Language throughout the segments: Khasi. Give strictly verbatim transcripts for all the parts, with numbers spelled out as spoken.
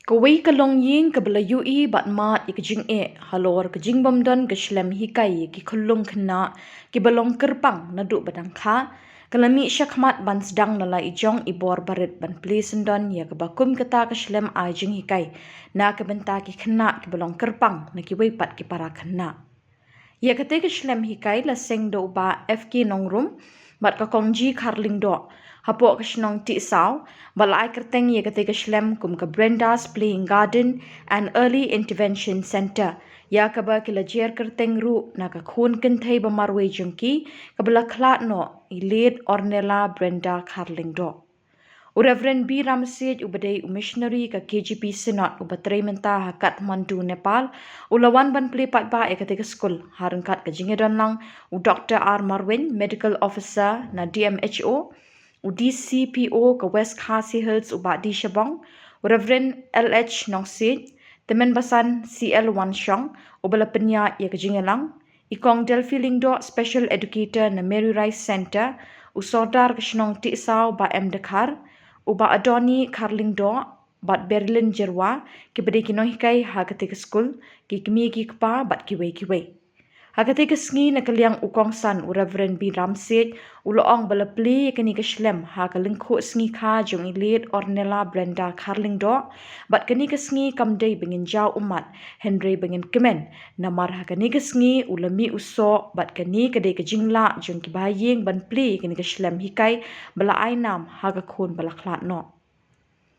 Kawei ka longïing kaba la ïohi bad mad ïa ka jingeh halor ka jingbym don ka shlem hikai ïa ki khyllung khynnah kiba long kyrpang naduh ba dang kha, ka la mih shakhmat ban sdang na la i jong i bor barit ban plie syndon ïa kaba kum kata ka shlem ai jinghikai na ka bynta ki khynnah kiba long kyrpang na kiwei pat ki para khynnah. Ïa katei ka shlem hikai la seng da u Bah F K Nongrum bad ka Kong G Kharlyngdoh hapoh ka shnong Tisaw, bad la ai kyrteng ïa katei ka shlem kum ka Brenda's Playing Garden and Early Intervention Centre, ïa kaba ki la jer kyrteng ruh na ka khun kynthei ba marwei jong ki kaba la khlad noh, i Late Ornella Brenda Kharlyngdoh. U Reverend B Ramsiej, uba dei u missionary ka K J P Synod uba trei mynta ha Kathmandu, Nepal, u la wan ban plie paidbah ïa katei ka skul ha ryngkat ka jingïadon lang u Doctor R Marwein, Medical Officer na D M H O, u D C P O ka West Khasi Hills u Bah D Shabong, u Reverend L H Nongsiej, tymmen basan C L Wanshong uba la pynïaid ïa ka jingïalang, i Kong Delphi Lyngdoh, Special Educator na Mary Rice Centre, u Sordar ka shnong Tisaw Bah M Dkhar, u Bah Adoni Kharlyngdoh bad Berlin Jyrwa, kiba dei ki nonghikai ha katei ka skul, ki kmie ki kpa bad kiwei kiwei. Ha katei ka sngi na ka liang u kongsan u Reverend B Ramsiej u la ong ba la plie ïa kane ka shlem ha ka lyngkhuh sngi kha jong i Late Ornella Brenda Kharlyngdoh, bad kane ka sngi kam dei ba ngin jaw ummat, hynrei ba ngin kmen, namar ha kane ka sngi u la mih u soh, bad kane ka dei ka jinglah jong kiba ha ïing ban plie ïa kane ka shlem hikai ba la ai nam ha ka khun ba la khlad noh.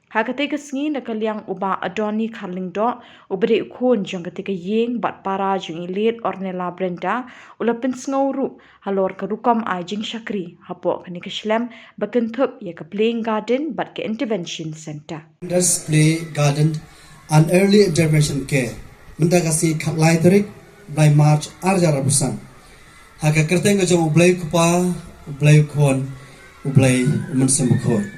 Ha katei ka sngi na ka liang u Bah Adoni Kharlyngdoh, uba dei u khun jong katei ka ïing bad para jong i Late Ornella Brenda, u la pynsngew ruh halor ka rukom ai jingshakri hapoh kane ka shlem ba kynthup ïa ka Playing Garden bad ka Intervention Centre. Brenda's Play Garden and Early Intervention Care mynta ka sngi khatlai tarik bnai March arhajar arphew san. Ha ka kyrteng ka jong U Blei U Kpa, U Blei U Khun, U Blei U Mynsiem Bakhuid.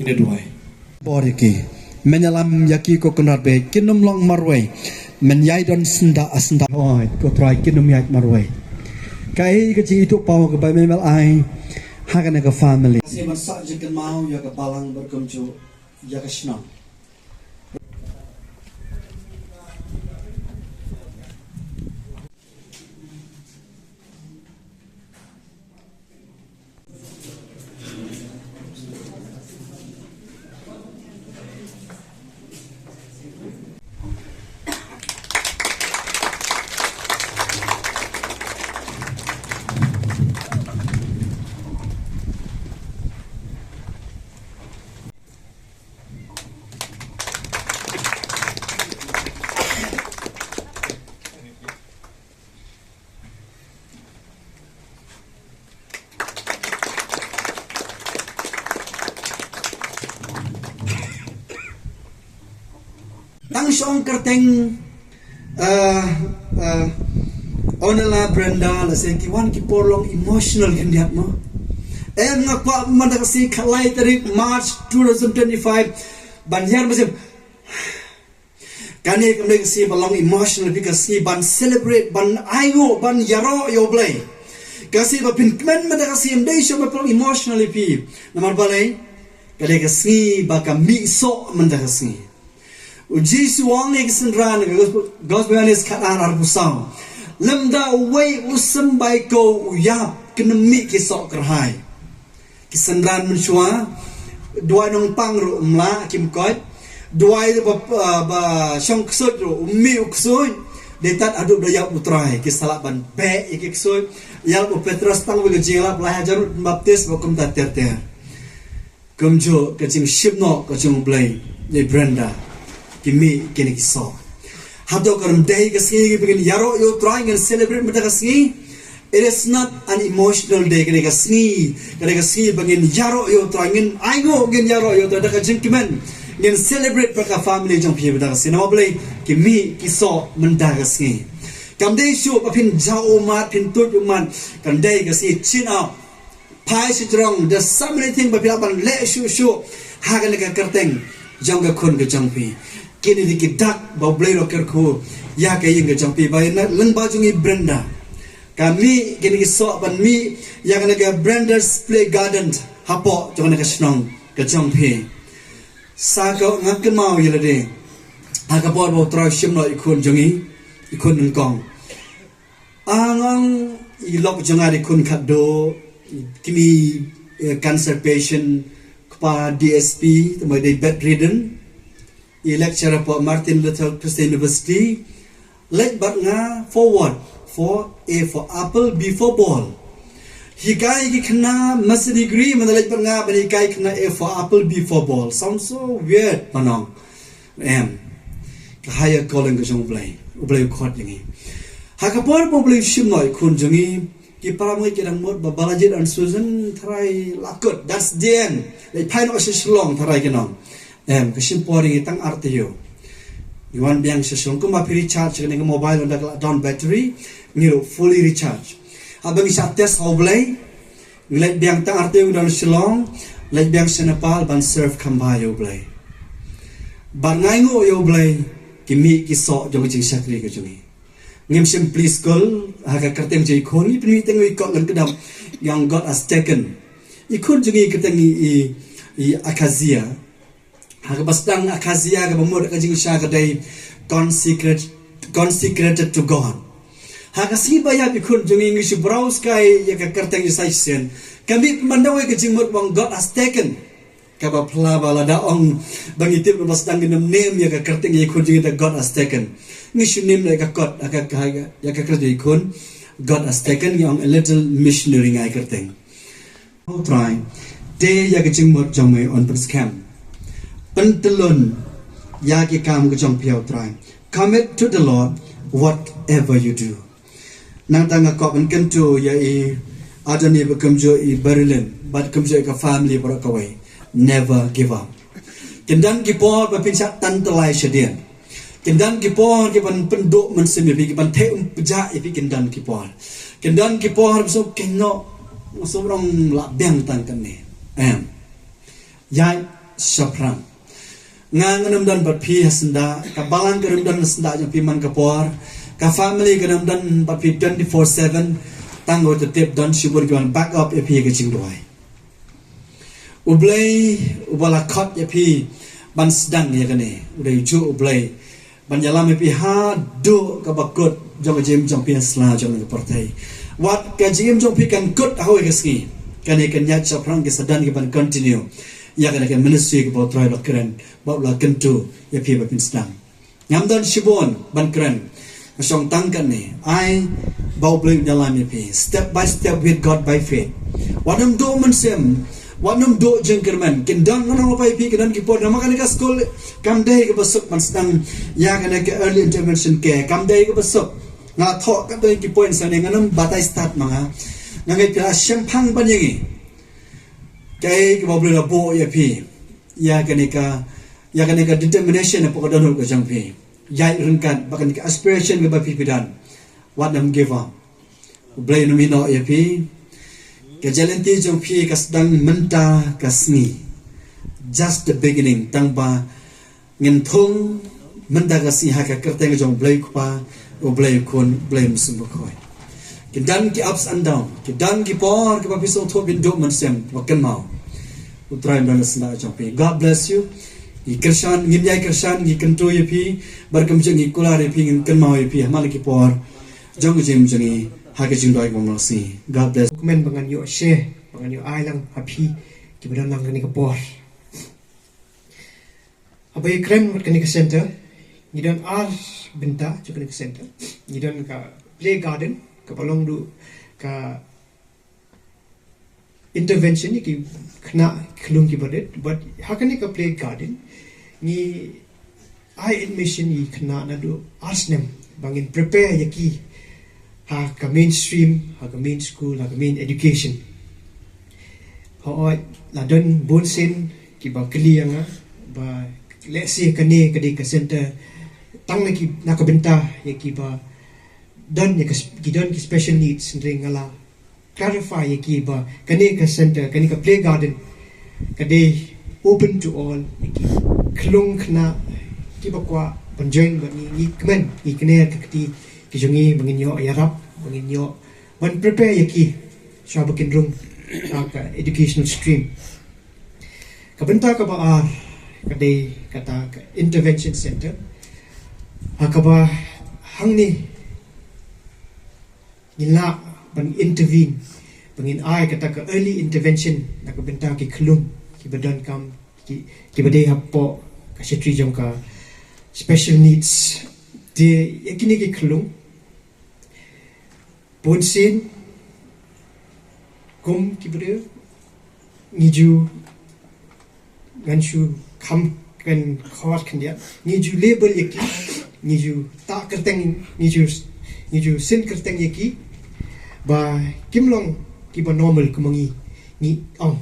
Ngin ïa duwai. Bor ïa ki. Men ïalam ïa ki ko Kynrad Blei, kin ym long marwei. Men ïai don syndah, a syndah. Hooid, ko Trai kin ym ïaid marwei. Kaei ka jingithuhpaw kaba men ym lah ai ha kane ka family. Sngewbha ban sah jingkynmaw ïa ka balang bad kumjuh ïa ka shnong. Tang shong kyrteng, eh, eh, Ornella Brenda, la seng ki wan ki por long emotional khyndiat mo. Em, nga kwah mynta ka sngi khatlai tarik March two thousand twenty-five ban ïar mynsiem. Kane kam dei ka sngi ba long emotional, ka sngi ban celebrate, ban ainguh, ban ïaroh ïa U Blei. Ka sngi ba pynkmen mynta ka sngi, ym dei shuh ba long emotional ïa phi. Namar balei? Ka dei ka sngi ba ka mih soh mynta ka sngi. U Jisu u ong ïa ki synran, ka Gospel, Gospel Ïoannis khatar arphew saw. Lymda uwei u symbai ko u ïap, kin ym mih ki soh kyrhai. Ki synran mynshuwa, duwai nongpang ruh ym lah, kim koit. Duwai ruh ba, ba, ba shong ksuid ruh, ym mih u ksuid. Dei tad haduh ba da ïap U Trai, ki sa lah ban beh ïa ki ksuid. Ïa u Petros tang uwei ka jingïalap lai hajar ruh baptis ba kumta ter ter. Kumjuh ka jingshim noh ka jong U Blei, ïa i Brenda. Ki mih kine ki soh. Hato kam dei ka sngi ba ngin ïaroh ïa U Trai, ngin celebrate mynta ka sngi? It is not an emotional day, ka dei ka sngi, ka dei ka sngi ba ngin ïaroh ïa U Trai, ngin ainguh, ngin ïaroh ïa U Trai da ka jingkmen, ngin celebrate bad ka family jong phi mynta ka sngi. Namar balei? Ki mih ki soh mynta ka sngi. Kam dei shuh ba phin jaw ummat, phin tuid ummat, kam dei ka sngi chin up. Phai shajrong, there's so many things ba phi lah ban leh shuh shuh ha kane ka kyrteng jong ka khun ka jong phi. Kine dei ki dak ba U Blei u la kyrkhu ïa ka ïing ka jong phi, ba ïa na lyngba jong i Brenda ka mih kine ki soh ban mih ïa kane ka Brenda's Play Garden hapoh jong kane ka shnong ka jong phi. Sa ka nga kynmaw ïa lade ha ka por ba U Trai u shim noh i khun jong i, i khun nyngkong. Ang ang i lok jong nga dei khun khatduh, kmie, eh, cancer patient, kpa D S P, te mo dei bedridden, i lecturer hapoh Martin Luther Christian University. Leit bad nga forward, for A for apple, B for ball. Hikai ki khynnah master degree, mynta leit bad nga ban hikai khynnah A for apple, B for ball. Sounds so weird, Manong. Em. Ka higher calling ka jong U Blei. U Blei u khot ïa ngi. Ha ka por ba U Blei u shim noh i khun jong ngi, ki para ngi ki dang mut ba Balajied and Susan, tharai la kut, that's the end. Leit phai noh sha Shillong tharai ki nong. Em, ka shim por ïa ngi tang ar taïew. Ngi wan biang sha Shillong, kumba phi recharge kane ka mobile ynda ka la down battery, ngi ruh fully recharge. Haba ngi shah test ha U Blei, ngi leit biang tang ar taïew ngi don Shillong, leit biang sha Nepal ban serve kham bha ïa U Blei. Bad nga ainguh ïa U Blei, ki mih ki soh jong ka jingshakri ka jong ngi. Ngim shym plie skul ha ka kyrteng jong i khun, ngi pynmih tang i kot lem kdap, ïa u God has taken. I khun jong ngi kyrteng i, i, i Akhazia. Ha kaba sdang Akhazia kaba mut ka jingshisha ka dei consecrate, consecrated to God. Ha ka sngi ba ïap i khun jong ngi, ngi shu browse kai ïa ka kyrteng Isai shisien. Ka mih pynban da kawei ka jingmut ba u ong God has taken. Kaba phylla ba lada ong ba ngi tip ba sdang ngin nym niam ïa ka kyrteng i khun jong ngi da God has taken. Ngi shu niam ïa ka kot, ïa ka, ïa ka kyrteng i khun. God has taken, ngi ong a little missionary nga ïa ka kyrteng. Ko Trai, te ïa ka jingmut jong me yn pynskhem. Pyntyllun ïa ki kam ka jong phi, Ko Trai. Commit to the Lord whatever you do. Nangta nga kwah ban kyntu ïa i Adoni bad kumjuh i Berilyn bad kumjuh ïa ka family baroh kawei. Never give up. Kin don ki por ba phin shah tan tylli shadien. Kin don ki por ki ban pynduh mynsiem ïa phi, ki ban theh um pjah ïa phi, kin don ki por. Kin don ki por ba shu kynnoh, shu rong lah biang tang kane. Em. Ïaid shaphrang. Nga ngam don bad phi ha syndah, ka balang kam don ha syndah jong phi man ka por, ka family kam don bad phi twenty-four seven, tang ko te tip don shibun ki ban back up ïa phi ha ka jingduwai. U Blei, uba la khot ïa phi ban sdang ïa kane, u dei ujuh U Blei ban ïalam ïa phi haduh kaba kut jong ka jingim jong phi ha sla jong ka pyrthei. Wat ka jingim jong phi kan kut ha kawei ka sngi, kane kan ïaid shaphrang, ki sa don ki ban continue ïa kane ka ministry kaba U Trai u la kren bad u la kyntu ïa phi ba phin sdang. Ngam don shibun ban kren. Nga shong tang kane, ai ba U Blei un ïalam ïa phi. Step by step with God by faith. Wat nym duh mynsiem, wat nym duh jingkyrmen. Kin don, nga ong lypa ïa phi, kin don ki por, namar kane ka skul kam dei kaba suk ban sdang ïa kane ka early intervention care. Kam dei kaba suk. Nga thoh katto ki point sa ne, ngam batai start ma nga. Nga ngeit phi la shemphang ban ïa ngi. Kaei kaba U Blei u la buh ïa phi, ïa kane ka, ïa kane ka determination hapoh ka dohnud ka jong phi. Ïaid ryngkat bad kane ka aspiration kaba phi, phi don. Wat nym give up. U Blei un ïehnoh ïa phi. Ka jingïaid lynti jong phi ka sdang mynta ka sngi. Just the beginning, tang ba ngin thung mynta ka sngi ha ka kyrteng jong U Blei U Kpa, U Blei U Khun, U Blei U Mynsiem Bakhuid. Kin don ki ups and down, kin don ki por kiba phi sngewthuh phin duh mynsiem, wat kynmaw. U Trai un don ha syndah jong phi. God bless you. Ngi kyrshan, ngin ïai kyrshan, ngi kyntu ïa phi, bad kumjuh ngi kular ïa phi, ngin kynmaw ïa phi ha man la ki por jong ka jingim jong ngi ha ka jingduwai kaba mynsngi. God bless. Kmen ba ngan ïoh share, ba ngan ïoh ai lang ha phi kiba don lang kane ka por. Haba ïakren bad kane ka center, ngi don ar bynta jong kane ka center. Ngi don ka play garden, kaba long ruh ka intervention ïa ki khynnah khyllung kiba rit, bad ha kane ka play garden ngi ai admission ïa ki khynnah naduh ar snem ba ngin prepare ïa ki ha ka mainstream, ha ka main school, ha ka main education. Hooid, la don bun sien kiba kylli ïa nga ba lehse kane ka dei ka center tang na ki, na ka bynta ïa kiba don ïa ka, ki don ki special needs, hynrei nga la clarify ïa ki ba kane ka center, kane ka play garden ka dei open to all, ïa ki khyllung khynnah kiba kwah ban join bad ngi, ngi kmen, ngi kner ka kti ki jong ngi ba ngin ïoh ïarap, ba ngin ïoh ban prepare ïa ki shuwa ba kin rung ha ka educational stream. Ka bynta kaba ar ka dei kata ka intervention center, ha kaba hangne ngin lah ban intervene, ba ngin ai kata ka early intervention na ka bynta ki khyllung kiba donkam, ki, kiba dei hapoh ka shatri jong ka special needs. Te ïa kine ki khyllung, bun sien kum ki briew ngi ju, ngan shu kham kan khot khyndiat, ngi ju label ïa ki, ngi ju tah kyrteng, ngi ju, ngi ju sin kyrteng ïa ki ba kim long kiba normal kum ma ngi, ngi ong.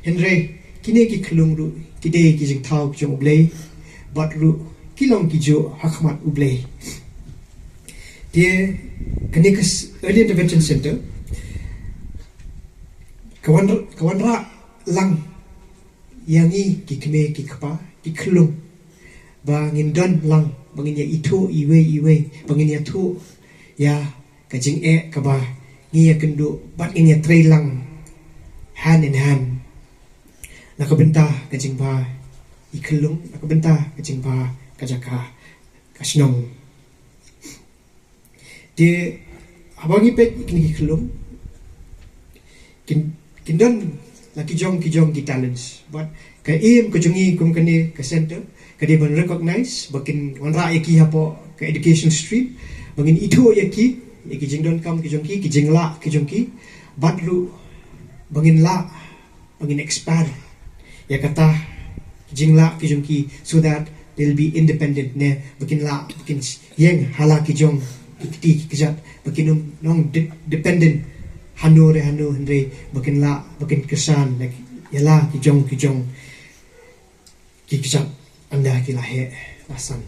Hynrei kine ki khyllung ruh ki dei ki jingthaw jong U Blei, bad ruh ki long kijuh ha khmat U Blei. Te kane ka s-, early intervention center ka wan, ka wanrah lang ïa ngi ki kmie ki kpa ki khyllung, ba ngin don lang, ba ngin ïa ithuh iwei iwei, ba ngin ïathuh ïa ka jingeh kaba ngi ïakynduh bad ngin ïatrei lang hand in hand na ka bynta ka jingbha i khyllung, na ka bynta ka jingbha ka jaka, ka shnong. Te haba ngi peit ïa kine ki khyllung, kin, kin don la ki jong ki jong ki talents. Bad ka aim ka jong ngi kum kane ka center ka dei ban recognize, ba kin wanrah ïa ki hapoh ka education stream, ba ngin ithuh ïa ki, ïa ki jingdonkam ki jong ki, ki jinglah ki jong ki, bad ruh ba ngin lah, ba ngin expand ïa kata ki jinglah ki jong ki, so that they'll be independent, ne ba kin lah, ba kin ïeng ha la ki jong ki kti ki kjat, ba kin ym long de-, dependent hano re hano, hynrei ba kin lah, ba kin kyrshan ïa la ki jong ki jong ki kjat ynda ki la heh la san.